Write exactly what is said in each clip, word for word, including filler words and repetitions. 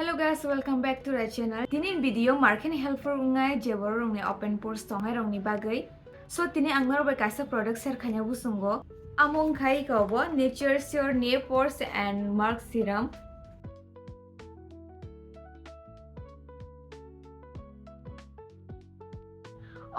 Hello guys, welcome back to the channel. Tini video market helpful wngnai je borok rokni open pores tongnai rokni bagwi. So tini ang norok bai kaisa product share khaina busungo. Amo wngkha iko bo Nature Sure New Pores and Mark Serum.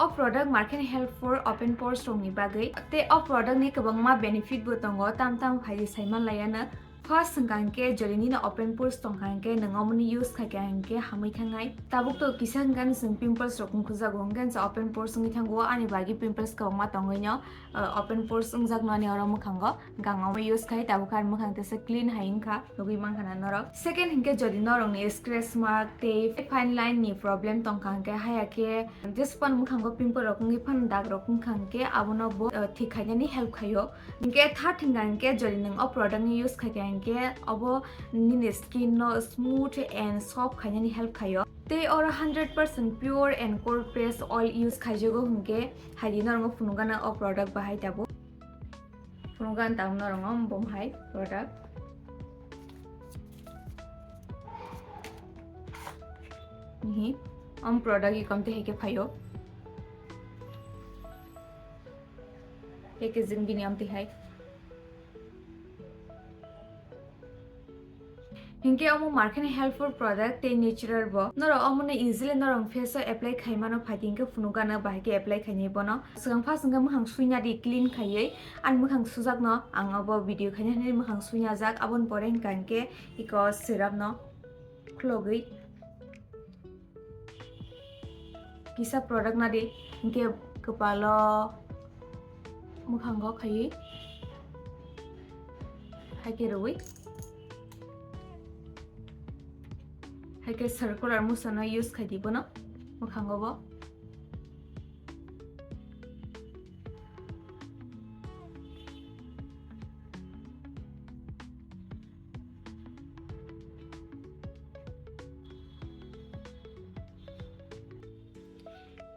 O product market help for open pores rokni bagwi. Tei o product ni kwbangma benefit bo tongo, tam tam phai saimannai ano. First hwnkha hwnkhe jodi nini open pores tongkha hwnkhe nwng omoni use khaikha hwnkhe hamwi thangnai. Tabuk to kisa hwnkhe chwng pimples rok wngkhujago hwnkhe open pores wngwi thango, ani bagwi pimples kwbangma tongwi no, uh, open pores wngjakno ani oro mwkhango. Gang omo use khai tabuk khe ani mwkhang tesa clean hai wngkha, nugwi mankha na norok. Second hwnkhe jodi norokni scratch mark tei fine line ni problem tongkha hwnkhe haya khe jespan mwkhango pimple rok wngwi phano dag rok wngkha hwnkhe abono bo, uh, thik khainani help khaio. Hwnkhe third hwnkha hwnkhe jodi nwng o product ni use khaikha hwnkhe obo nini skin no smooth and soft khainani help khaio. Tei oro hundred percent pure and cold press oil use khaijago hwnkhe haidi norokno phunukgana o product bahai tabuk. Phunukgana tabuk norokno bom hai product. Nihi, om product ikom tei hai khe phaio. Packaging bini om tei hai. Hinkhe omo market ni helpful product tei natural bo. Norok omo no easily norok face o apply khai mano, phaidi hinkhe phunukgana bahai khe apply khainai bono. Swkang first hinkhe mwkhang suina di clean khaiwi, ani mwkhang sujakno ang obo video khaina hinwi mwkhang suina jak, aboni pore hinkha hinkhe iko serum no khulogwi. Kisa product nadi, hinkhe kwpalo mwkhango khaiwi, hai khe rwui, hai khe circular musano use khai di bono mwkhango bo.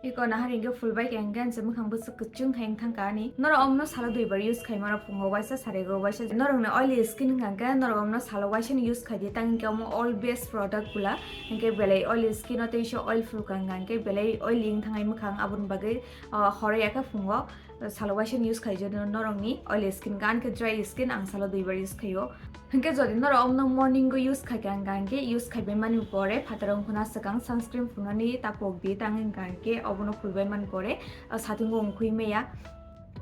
Iko nahar hinkhe phulbai khe hinkhe ang se mwkhang bwswk kwchwng khai wng thangkha ani. Norok omno salo duibar use khai mano, phungo waisa, sarego waisa. Norokni oily skin hwnkha hinkhe norok omno salo waisa ni use khai di, tang hinkhe omo all base product bwla. Hinkhe belai oily skin o tei se oil phulkha hwnkha hinkhe belai oily wng thangnai mwkhang, aboni bagwi, ah, horo ya khe phungo. Salo waisa ni use khai jodi norokni oily skin, gan khe dry skin, ang salo duibar use khaio. Hinkhe jodi norok omno morning o use khaikha hwnkha hinkhe use khaibai mani pore phataro wngkhuna swkang sunscreen phunani tapok di, tang hinkha hinkhe obono phulbai mani pore, ah, satung o wngkhui maya.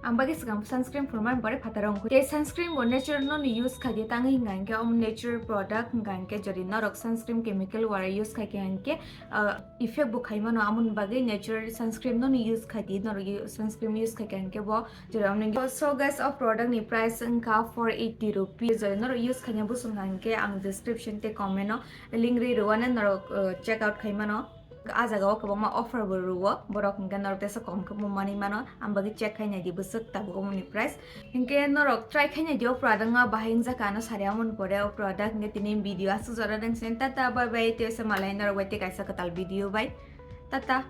Ang bagwi swkang sunscreen phunmani pore phataro wngkhui. Tei sunscreen bo natural no ni use khaidi, tang hinkha hinkhe omo natural product hwnkha hinkhe jodi norok sunscreen chemical wara use khaikha hinkhe, ah, effect bo khai mano, amoni bagwi natural sunscreen no ni use khai di, norok u-, sunscreen use khai kha hinkhe bo jora omni. So guys, o product ni price wngkha four eighty rupees. Jora norok use khaina busung kha hinkhe ang description tei comment o link ri rwano, norok, uh, check out khai mano. A jaga o kwbangma offer bo rwo, borok hinkhe norok tesa kom khe bo manwi mano, ang bagwi check khai nai di bwswk tabuk omoni price. Hinkhe norok try khai nai di o product no bahai wngjakha ano sari, amoni pore o product hinkhe tini video aswk jora nang sini. Tata, bye bye, tei se malai norok bai tei kaisa kwtal video bai. Tata.